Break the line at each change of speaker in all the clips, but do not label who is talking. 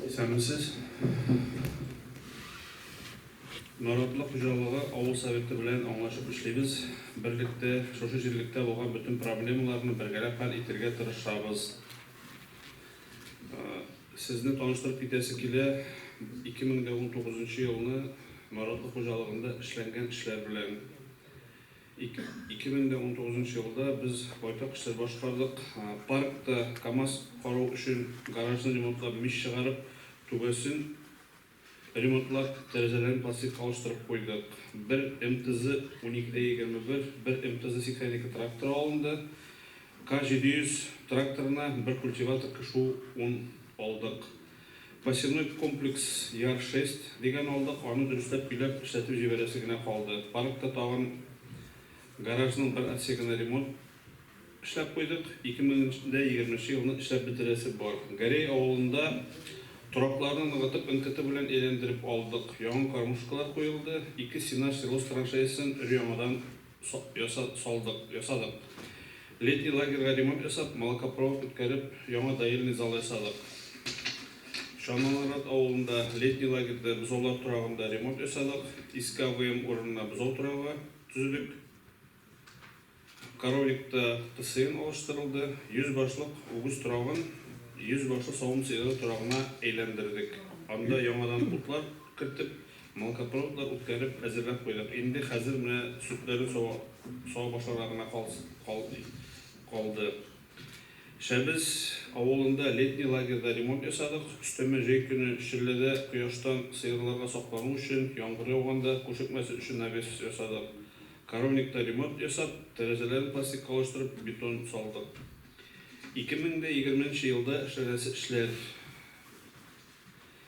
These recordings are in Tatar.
Исәнмесез. Наратлы хуҗалыгы авыл советы белән аңлашып эшлибез. Берлектә, шушы җирлектә булган бөтен проблемаларны бергәләп хәл итергә тырышабыз. Сезне таныштырып китәсе килә, 2019 елны Наратлы хуҗалыгында эшләнгән эшләр белән. 2019 елда без байтак эшләр башкардык. Паркта КАМАЗ карау өчен гаражны ремонтлап, мич чыгарып, түбәсен ремонтлап, тәрәзәләрен пластикка алыштырып куйдык. Бер МТЗ уникедә 21, бер МТЗ 82 тракторы алынды. К 700 тракторына бер культиватор КШУ 10 алдык. Посевной комплекс Яр-шесть дигән алдык, аны дөресләп көйләп эшләтеп җибәрәсе генә калды. Паркта тагын гаражның бер отсегына ремонт эшләп куйдык, 2020 нче елны эшләп бетерәсе бар. Гәрәй авылында торакларны ныгытып НКТ белән әйләндереп алдык, яңа кормушкалар куелды, ике сенаж-силос траншеясын өр-яңадан Яса, салдык, ясадык. Летний лагерьга ремонт ясап, молокопровод үткәреп, яңа доильный зал ясадык. Чалманарат авылында летний лагерьда бозаулар торагында ремонт ясадык. Иске АВМ урынына бозау торагы төзедек. Коровникта ТСН алыштырылды. 100 башлык үгез торагын 100 башлы савым сыеры торагына әйләндердек. Анда яңадан утлар кертеп, Молокопроводлар үткәреп, әзерләп куйдык. Инде хәзер менә сөтләрен сава, сава башларга гына калды. Шәбез авылында летний лагерьда ремонт ясадык. Өстәмә җәй көне челләдә кояштан сыерларга саклану өчен, яңгыр яуганда күшекмәсен өчен навес ясадык. Коровникта ремонт ясап, тәрәзәләрен пластикка алыштырып, бетон салдык. 2020 нче елда эшләнәсе эшләр.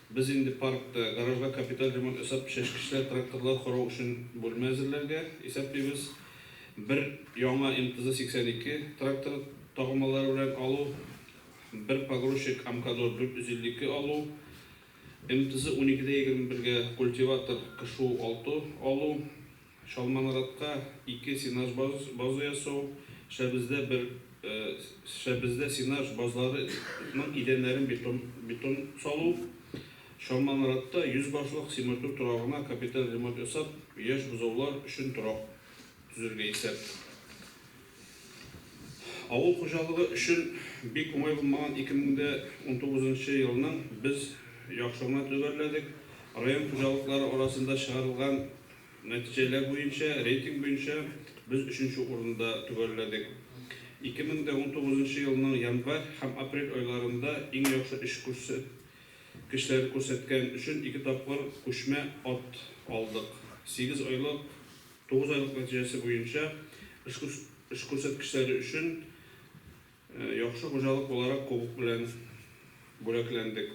Без инде паркта, гаражга капиталь ремонт ясап, чәчкечләр, тракторлар карау өчен бүлмә әзерләргә исәплибез. Бер яңа МТЗ 82 тракторы тагылмалары белән алу, бер погрузчик Амкадор 452 алу, МТЗ уникедә егерме бергә культиватор КШУ алты алу, Чалманаратка ике сенаж базы ясау, Шәбездә бер Шәбездә сенаж базларының идәннәрен бетон бетон салу, Чалманаратта 100 башлык симертү торагына капиталь ремонт ясап, яшь бозаулар өчен торак төзергә исәп. Авыл хуҗалыгы өчен бик уңай булмаган 2019 нчы елның без яхшы гына төгәлләдек. Район хуҗалыклары арасында чыгарылган Нәтиҗәләр буенча, рейтинг буенча без өченче урында төгәлләдек. 2019 нчы елның январь һәм апрель айларында иң яхшы эш күрсәткечләре күрсәткән өчен ике тапкыр күчмә ат алдык. Сигез айлык, тугыз айлык нәтиҗәсе буенча эш күрсәткечләре өчен Яхшы хуҗалык буларак кубок белән бүләкләндек.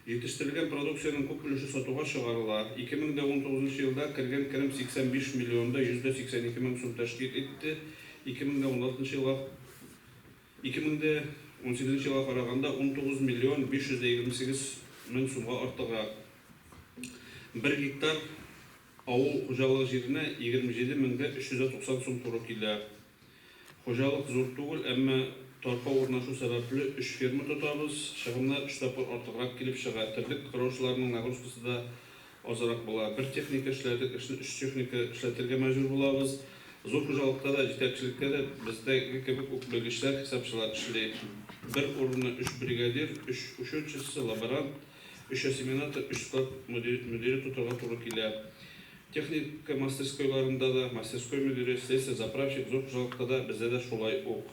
Җитештерелгән продукциянең күп өлеше сатуга чыгарыла. 2019 нчы елда кергән керем 85 миллион да 182 мең сум тәшкил итте, 2016 нчы елга 2018 нче елга караганда 19 миллион 528 мең сумга артыграк. Бер гектар авыл хуҗалыгы җиренә 27 мең дә 390 сум туры килә. Хуҗалык зур түгел, әмма таркау урнашу сәбәпле, өч ферма тотабыз. Чыгымнар өч тапкыр артыграк килеп чыга. Терлек караучыларның нагрузкасы да азрак була. Бер техника эшләрлек эшне өч техника эшләтергә мәҗбүр булабыз. Зур хуҗалыкта да, җитәкчелектә дә бездәге кебек үк белгечләр, хисапчылар эшли. Бер урынны өч бригадир, өч учетчысы, лаборант, өч осеменатор, өч склад мөдире тотарга туры килә. Техника мастерскойларында да, мастерской мөдире, слесарь, заправщик, зур хуҗалыкта да, бездә дә шулай ук.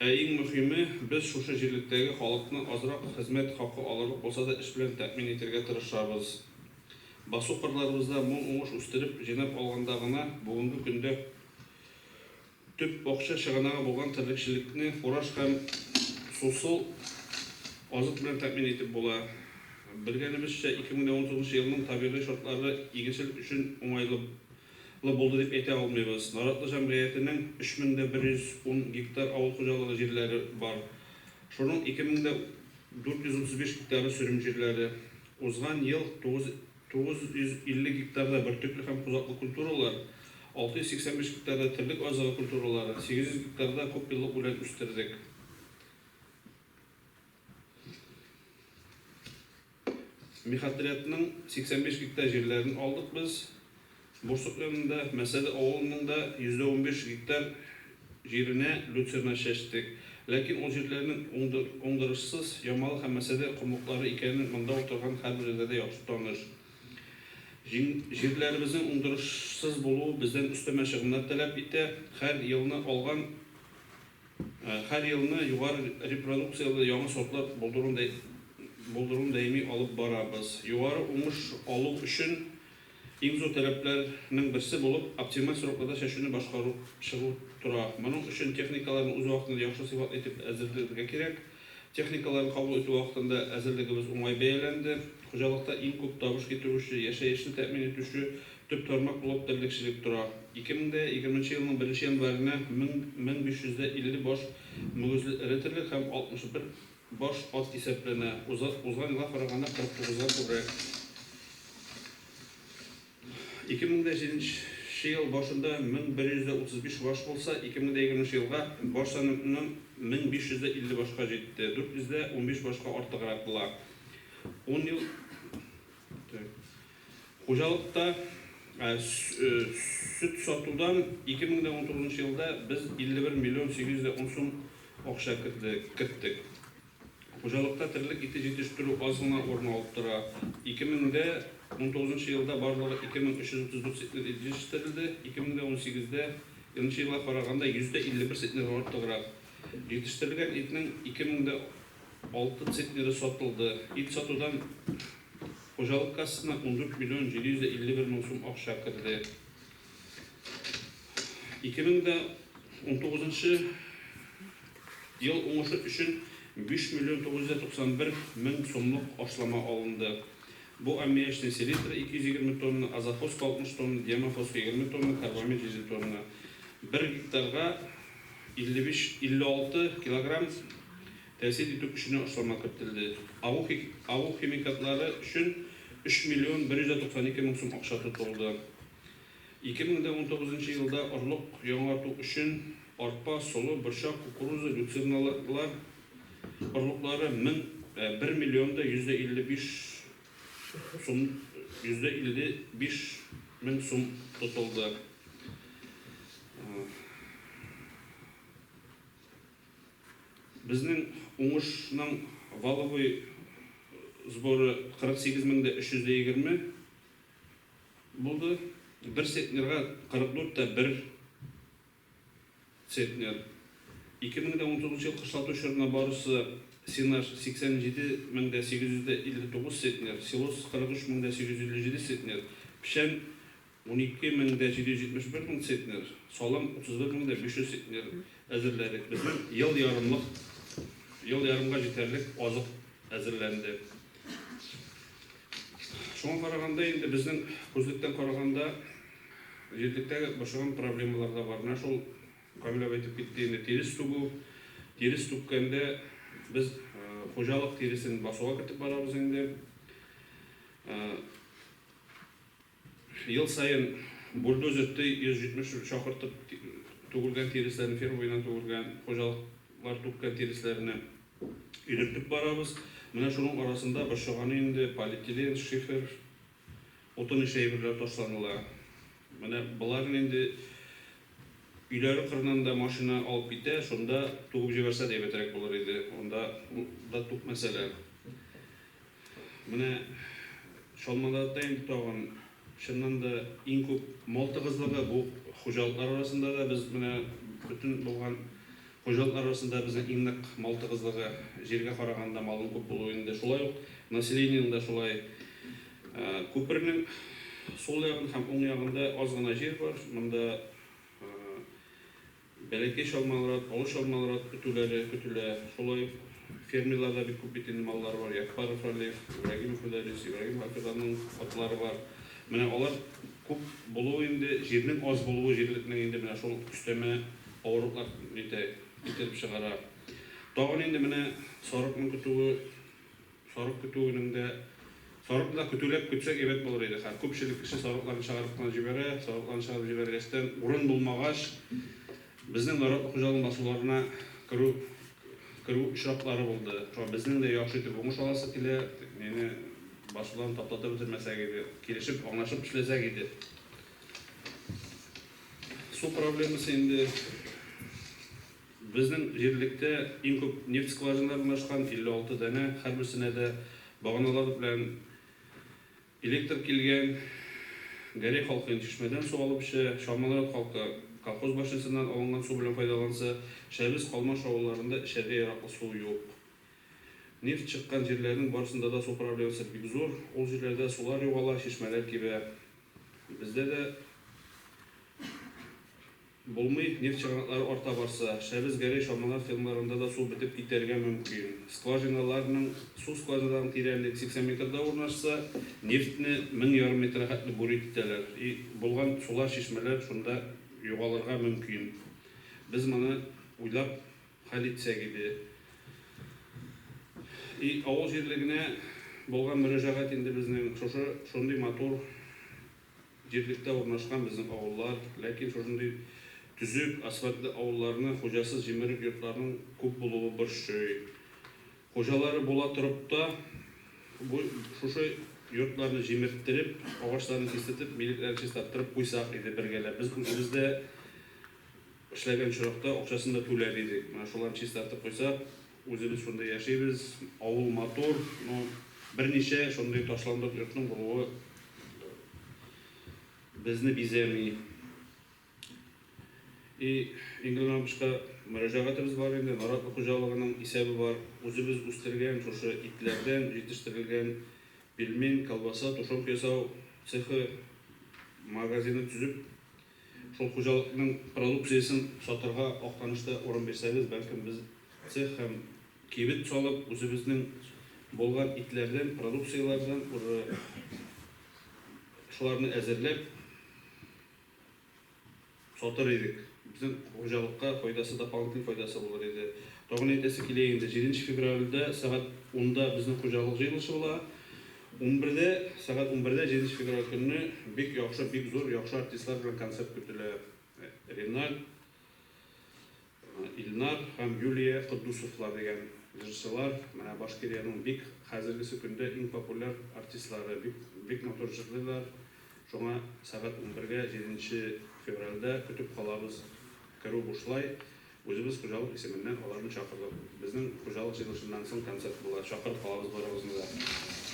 Ә иң мөхиме, без шушы җирлектәге халыкны азрак хезмәт хакы алырлык булса да эш белән тәэмин итәргә тырышабыз. Басу-кырларыбызда мул уңыш үстереп, җыйнап алганда гына бүгенге көндә Төп акча чыганагы булган терлекчелекне фураж һәм сусыл азык белән тәэмин итеп була. Белгәнебезчә, 2019 елның табигый шартлары игенчелек өчен уңайлы булды дип әйтә алмыйбыз. Наратлы җәмгыятенең 3110 гектар авыл хуҗалыгы җирләре бар. Шуның 2435 гектары сөрем җирләре. Узган ел 950 гектарда бөртекле һәм кузаклы культуралар, 685 гектарда терлек азыгы культуралары, 800 гектарда күпьеллык үлән үстердек. Мехотрядның 85 гектар җирләрен алдык без. Бурсык янында, Мәсәде авылының да 15 гектар җиренә люцерна чәчтек. Ләкин ул җирләрнең уңдырышсыз, Ямалы һәм Мәсәде комлыклары икәнен монда утырган һәрберебезгә дә яхшы таныш. Җирләребезнең уңдырышсыз булуы бездән өстәмә чыгымнар таләп итә. Һәр елны алган һәр елны югары репродукцияле яңа сортлар булдыруны булдыруны даими алып барабыз. Югары уңыш алу өчен иң зур таләпләрнең берсе булып оптималь срокларда чәчүне башкарып чыгу тора. Моның өчен техникаларны үз вакытында яхшы сыйфатлы итеп әзерләргә кирәк. Техникаларны кабул итү вакытында әзерлегебез уңай бәяләнде. Хуҗалыкта иң күп табыш китерүче, яшәешне тәэмин итүче төп тармак булып терлекчелек тора. 2020 нче елның беренче январенә 1550 баш мөгезле эре терлек һәм 61 баш ат исәпләнә, узган елга караганда 49 га күбрәк. 2007 нче ел башында 1135 баш булса, 2020 нче елга баш саны 1550 башка җитте, 415 башка артыграк була. Ун ел хуҗалыкта сөт сатудан 2019 нчы елда без 51 миллион 810 сум акча керттек. Хуҗалыкта терлек ите җитештерү аз гына урын алып тора. 2019 нчы елда барлыгы 2334 центнер ит җитештерелде, 2018 нчы елга караганда 51% центнерга артыграк. Җитештерелгән итнең 2006 центнеры сатылды. Ит сатудан хуҗалык кассасына 14 миллион 751 мең сум акча керде. 2019 нчы ел уңышы өчен 5 миллион 991 мең сумлык ашлама алынды. Бу аммиачный селитра 220 тонна, азофоска 60 тонна, диамофоска 20 тонна, карбамид 7 тонна. Бер гектарга 55, 56 килограмм тәэсир итү көченә ашлама кертелде. Агу агу химикатлары өчен 3 миллион 192 мең сум акча тотылды. 2019 нчы елда орлык яңарту өчен арпа, солы, борчак, кукуруза, люцерналар орлыклары мең, бер миллион да 155 сум, 155 мең сум тотылды. Безнең уңышның валовый сборы 48 мең дә 320 Булды. Бер центнерга 44 тә бер центнер. 2019 ел кышлату чорына барысы сенаж 87 мең дә 859 центнер, силос 43 мең дә 857 центнер, печән 12 мең дә 771 мең центнер, салам 31 мең дә 500 центнер әзерләдек. Безнең ел ярымлык, ел ярымга җитәрлек азык әзерләнде. Шуңа караганда инде безнең күзлектән караганда җирлектә борчыган проблемалар да бар. Менә шул Камил абый әйтеп китте инде тирес түгү. Тирес түккәндә без хуҗалык тиресен басуга кертеп барабыз инде. Ел саен бульдозер Т-170 чакыртып түгелгән тиресләрне, ферма буеннан түгелгән, хуҗалыклар түккән тиресләрне өйдертеп барабыз. Менә шуның арасында борчыганы инде полиэтилен, шифер, утын ише әйберләр ташланыла. Менә боларын инде өйләре кырыннан да машина алып китә, шунда түгеп җибәрсә дә әйбәтрәк булыр иде. Анда да түкмәсәләр. Менә Чалмада да инде тагын, чыннан да, иң күп мал тыгызлыгы бу хуҗалыклар арасында да без менә бөтен булган хуҗалыклар арасында безнең иң нык мал тыгызлыгы, җиргә караганда малның күп булуы инде. Шулай ук населениенең дә шулай. Күпернең сул ягын һәм уң ягында аз гына җир бар. Монда Бәләкәй чалмалрат, олы чалмалрат көтүләре көтелә. Шулай ук фермерларда бик күп бит инде маллар бар. Яппаров Ралиф, Ибрагимов Мөдәррис, Ибрагимов Хафизаның атлары бар. Менә алар күп булуы инде, җирнең аз булуы җирлекнең инде менә шул өстәмә авырлыклар нитә, китереп чыгара. Тагын инде менә сарыкның көтүе. Сарык көтүенең дә, сарыкны да көтүләп көтсәк әйбәт булыр иде. Хәзер күпчелек кеше сарыкларын чыгарып кына җибәрә. Сарыкларын чыгарып җибәргәчтән, урын булмагач, безнең Наратлы хуҗалыгының басуларына керү керү очраклары булды. Шуңа безнең дә яхшы итеп уңыш аласы килә. Мине Басуларны таптатып бетермәсәк иде, килешеп, аңлашып эшләсәк иде. Су проблемасы инде безнең җирлектә иң күп нефть скважиналары урнашкан, 56 данә, һәрберсенә дә баганалар белән электр килгән. Гәрәй халкы инде чишмәдән су алып эчә, Чалманрат халкы колхоз башнясыннан алынган су белән файдаланса, Шәбез, Калмаш авылларында эчәргә яраклы су юк. Нефть чыккан җирләрнең барысында да су проблемасы бик зур. Ул җирләрдә сулар югала, чишмәләр кибә. Бездә дә булмый, нефть чыганаклары арта барса, Шәбез, Гәрәй, Чалманар фермаларында да су бетеп китәргә мөмкин. Скважиналарның, су скважиналарының тирәнлеге 80 метрда урнашса, нефтьне 1500 метрга хәтле бурить итәләр. И булган сулар, чишмәләр шунда югалырга мөмкин. Без моны уйлап хәл итсәк иде. И авыл җирлегенә булган мөрәҗәгать инде безнең шушы шундый матур җирлектә урнашкан безнең авыллар, ләкин шушындый төзек, асфальтлы авылларны хуҗасыз җимерек йортларның күп булуы борчый. Хуҗалары була торып та, бу шушы йортларны җимерттереп, агачларны кисертеп, милекләрен чистарттырып куйсак иде бергәләп. Без үзебез дә эшләгән очракта акчасын да түләр идек. Менә шуларны чистартып куйсак, үзебез шунда яшибез, авыл матур, но берничә шундый ташландык йортның булуы безне бизәми. И Ингель абышка мөрәҗәгатебез бар инде, Наратлы хуҗалыгының исәбе бар. Үзебез үстергән шушы итләрдән җитештерелгән пельмень, колбаса, тушенка ясау цехы, магазины төзеп, шул хуҗалыкның продукциясен сатырга Актанышта урын бирсәгез, бәлкем без цех һәм кибет салып, үзебезнең булган итләрдән, продукцияләрдән уже шуларны әзерләп сатыр идек. Безнең хуҗалыкка файдасы, дополнительный файдасы булыр иде. Тагын әйтәсе килә инде, 7 февральдә сәгать 10-да безнең хуҗалык җыелышы була. 11-дә, сәгать 11-дә 7 февраль көнне бик яхшы, бик зур, яхшы артистлар белән концерт көтелә. Реналь, Илнар һәм Юлия Котдусовлар дигән җырчылар, менә Башкириянең бик хәзергесе көндә иң популяр артистлары, бик, бик матур җырлыйлар. Шуңа сәгать 11-гә 7 февральдә көтеп калабыз. Керү бушлай. Үзебез хуҗалык исеменнән аларны чакырдык. Безнең хуҗалык җыелышыннан соң концерт була. Чакырып калабыз барыгызны да.